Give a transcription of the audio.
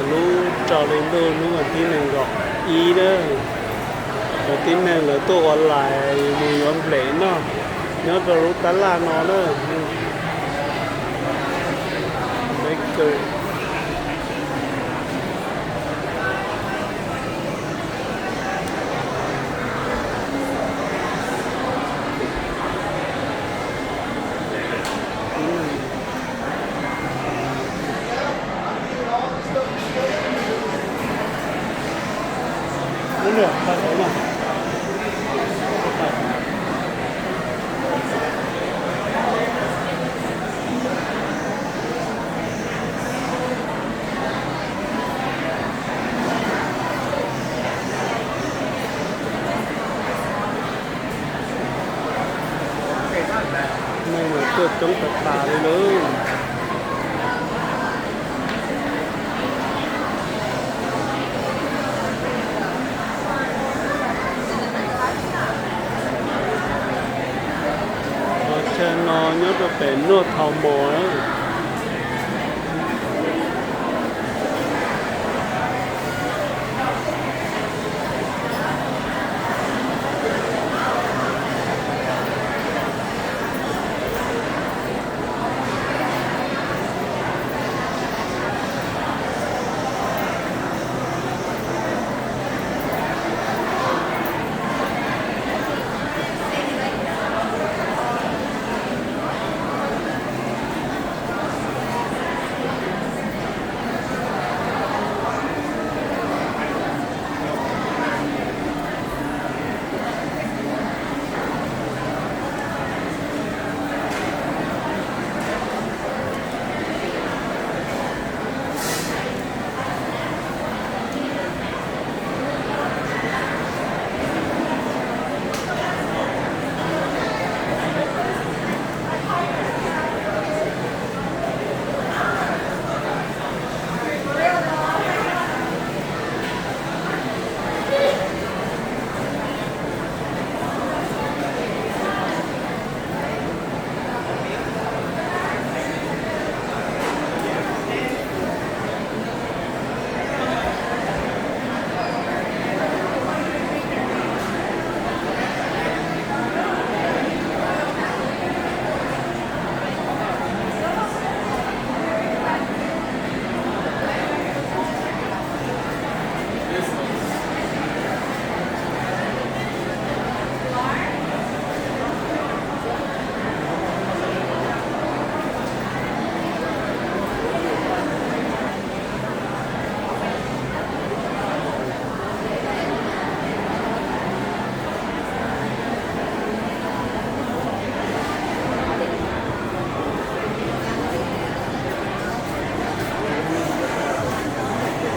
Lub rau hli ntuj hnub vas thib nees nkaum ib na, cov tib neeg lawv tuaj ua lais mus yuav nplej noj nyob rau lub tab laj no na. Bakery. Neeg mas tuaj coob tas tas li lawm. Qhov chaw no nyob rau pem North Tallmadge na.